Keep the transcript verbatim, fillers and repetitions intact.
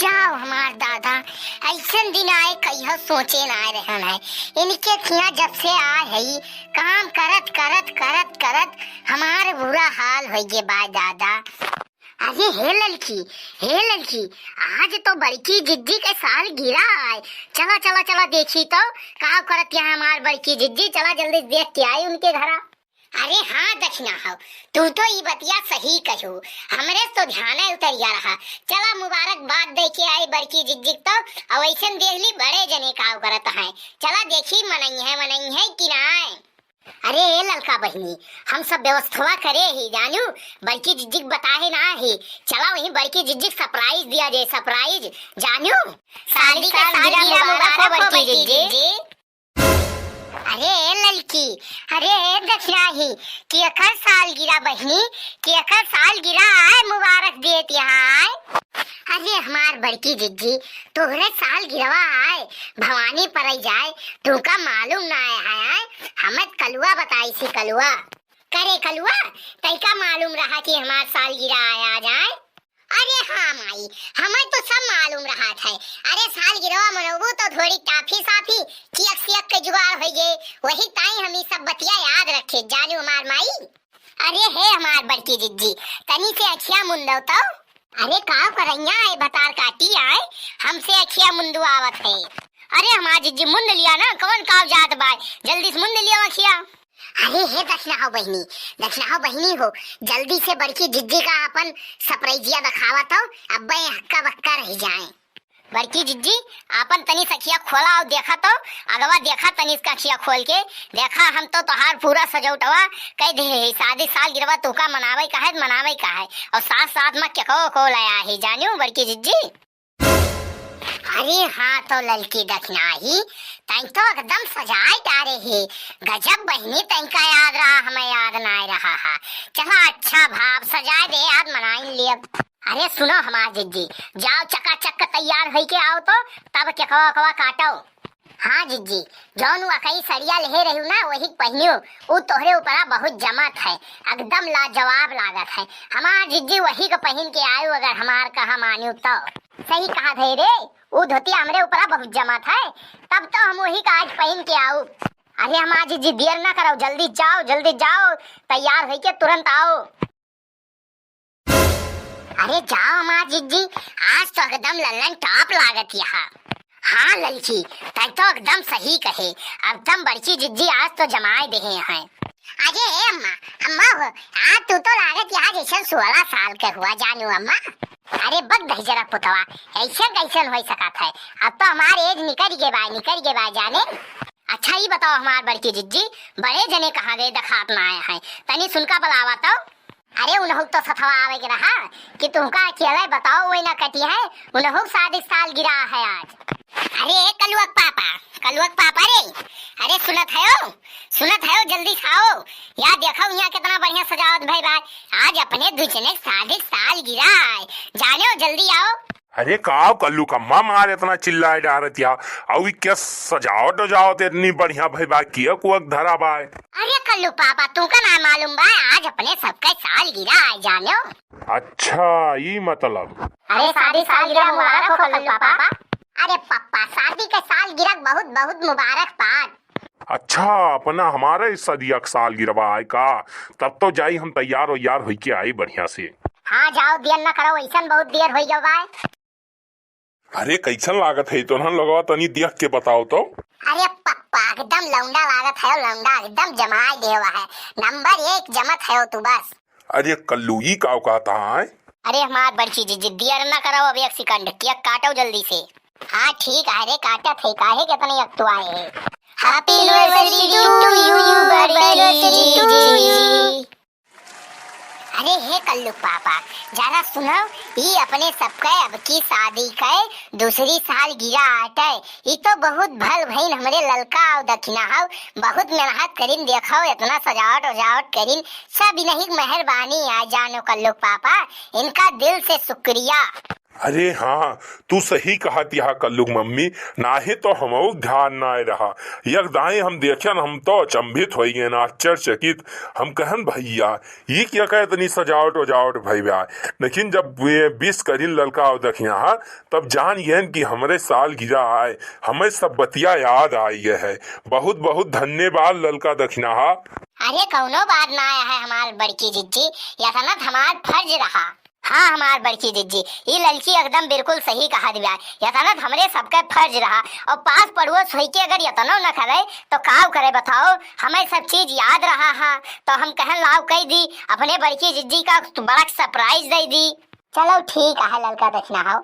जाओ हमार दादा, अइसन दिन आए कहियो सोचे नाहीं रहन है। इनके खिया जब से आए है, काम करत करत करत करत हमार बुरा हाल होइ गे बा दादा। अरे हे ललकी, हे ललकी, आज तो बड़की जिज्जी के सालगिरह आए। चला चला चला देखी तो का करत यहाँ हमार बड़की जिज्जी। चला जल्दी देख के आई उनके घरा। अरे हाँ दखिना हो, तू तो ई बतिया सही कहो, हमरे तो ध्यान उतरिया रहा। चला मुबारकबाद दे के आई बड़की जिज्जी तो, अउ अइसन देख ली बड़े जने का करत हैं। चला देखी मनइहैं मनइहैं कि नाहीं। अरे ए ललका बहिनी, हम सब व्यवस्थवा करे ही जानू, बड़की जिज्जी के बताए ना ही। चला वहीं बड़की जिज्जी के surprise दिया जाए, surprise जानू। शादी का सालगिरह मुबारक हो बड़की जिज्जी। अरे ए ललकी, अरे ए दखिना ही, केकर सालगिरह बहिनी, केकर सालगिरह आए मुबारक देत यहाँ आए। अरे हमार बड़की जिज्जी, तोहरे सालगिरहवा आए, भवानी परई जाए, तुहका मालूम ना आए है आए, हमें कलुआ बताइसी कलुआ। करे कलुआ, तैका मालूम रहा कि हमार सालगिरह आए आज आए? अरे हाँ माई, हमें तो सब मालूम रहत है। अरे सालगिरहवा मनउबू तो थोड़ी टाफी साफी, चियक सियक के जुगाड़ होइ गे, वही ताई हम ई सब बतिया याद रखे जानू हमार माई। अरे हे हमार बड़की जिज्जी, तनी से अँखिया मुंदो तो। अरे का करइया है, भतार काटी आए, हमसे अँखिया मुंदवावत है। अरे हमार जिज्जी मुंद लिया ना, कवन काव जात बाय, जल्दी से मुंद लिया अँखिया। अरे हे दखिना हो बहिनी, दखिना हो बहिनी हो, जल्दी से बड़की जिज्जी का आपन surpriseिया देखावा तो, अब्बे हक्का बक्का रहि जाए। बड़की जिज्जी, आपन तनी से अँखिया खोला अउ देखा तो, अगवा देखा तनी से अँखिया खोल के, देखा हम तो तोहार पूरा सजौटवा कइ देहे ही, शादी सालगिरहवा तुहका मनावइ का है, मनावइ का है, अउ साथ साथ मा केकवा ओकवा लाया ही, जानियो बड़की जिज्जी। अरे हाँ तो ललकी दखिना ही, तैं तो एकदम सजाए डारे ही, गजब बहिनी तैं का याद रहा, हमें याद नाहीं रहा हा। चला अच्छा भाव सजाए दे, याद मनाइन लेब। अरे सुनो हमार जिज्जी, जाओ चकाचक तैयार होइके आओ तो, तब केकवा ओकवा काटो। हाँ जिज्जी, जौन उ अकई सड़िया लेहे रहिउ ना, वही पहिनिउ, उ तोहरे ऊपरा बहुत जमत है, एकदम लाजवाब लागत है। हमार जिज्जी वही के पहिन के आयु, अगर हमार कहा मानिउ तो। सही कहा धई रे, उ धोतिया हमरे ऊपरा बहुत जमत है, तब तो हम वही का आज पहिन के आउ। अरे हमार जिज्जी देर ना करउ, जल्दी जाओ, जल्दी जाओ, तैयार होइके तुरंत आओ। अरे जाओ हमार जिज्जी, आज तो एकदम लल्लन top लागत यहाँ। हाँ ललकी, तैं तो एकदम सही कहे, एकदम बड़की जिज्जी आज तो जमाए देहे हैं। अरे ए अम्मा, अम्मा हो, आज तू तो लागत यहाँ जैसन सोलह साल के हुआ जानू अम्मा। अरे बक दही जरा पुतवा, ऐसे कैसन होइ सकत है? अब तो हमार age निकरि गे बाय, निकरि गे बाय जाने। अच्छा ई बताओ हमार बड़की जिज्जी, बड़े जने कहाँ गए, देखात ना आए हैं, तनी सुनका बुलावा तो। अरे उनहु तो सथवा आवे के रहा कि तुहका अकेले बताओ वही ना कटी है, उनहु शादी सालगिरह है आज। अरे कलुआ के पापा, कलुआ के पापा रे, अरे सुनत हयो, सुनत हयो, जल्दी से आओ। या देखो यहाँ कितना बढ़िया सजावट भई बा, आज अपने दुइ जने के शादी सालगिरह है, जाने हो जल्दी आओ। अरे का कल्लू कम्मा मार इतना चिल्लाए डारत या, अउ ई क्या सजावट उजावट इतनी बढ़िया भई बा, किया कुआ धरा बा। अरे कल्लू पापा, तुमका ना मालूम बा, आज अपने सबके सालगिरह आए जानो। अच्छा, ई मतलब। अरे शादी सालगिरह मुबारक हो कल्लू पापा। अरे पप्पा, शादी के सालगिरह बहुत बहुत मुबारक बा। अच्छा, अपना हमारे सदिया के सालगिरह आए का? तब तो जाई हम तैयार वैयार होइके आई बढ़िया से। हाँ जाओ, देर न करो, ऐसन बहुत देर होइ गवा है। अरे कैसन लागत है तोहन लोगवा, तनी देख के बताओ तो। अरे पप्पा एकदम लौंडा लागत है, लौंडा एकदम जमाए देवा है, नंबर एक जमत है तू बस। अरे कल्लू ई का कहता है? अरे हमार बड़की जिज्जी देर न करो, अब एक सेकंड केक काटो जल्दी से। हाँ ठीक है रे, काटत है, काहे के इतने अकतुआए है। Happy anniversary to you, बड़की जिज्जी। अरे हे कल्लू पापा, जरा सुनो, ई अपने सबके अब की शादी के दूसरी सालगिरह आटे। ई तो बहुत भल भइन हमरे ललका अउ दखिना हव, बहुत मेहनत करिन, देखो इतना सजावट उजावट करिन, सब इन्हीं की मेहरबानी आ जानो कल्लू पापा, इनका दिल से शुक्रिया। अरे हाँ, तू सही कहत हया कल्लू क मम्मी, नाहीं तो हमऊ ध्यान नाहीं रहा। एक दाईं हम देखेन, हम तो अचंभित होइ गएन, आश्चर्यचकित। हम कहेन, "भइया, ई का का इतनी सजावट वजावट भइ बा?" लेकिन जब वे wish करिन ललका अउर दखिनहा, तब जान गएन कि हमरे सालगिरह आय, हमें सब बतिया याद आइ गए है। बहुत बहुत धन्यवाद ललका दखिनहा। अरे कउनो बात नाहीं है हमार बड़की जिज्जी, यतना त हमार फर्ज रहा। हाँ हमार बड़की जिज्जी, ई ललकी एकदम बिल्कुल सही कहत बिया, यतना त हमरे सबके फर्ज रहा। अउर पास पड़ोस होइके अगर यतनो न करे तो काव करे बताओ, हमें सब चीज याद रहा हा। तो हम कहेन लाव कइ दी, अपने बड़की जिज्जी का बड़ा surprise दइ दी। चलो ठीक है ललका दखिनहा।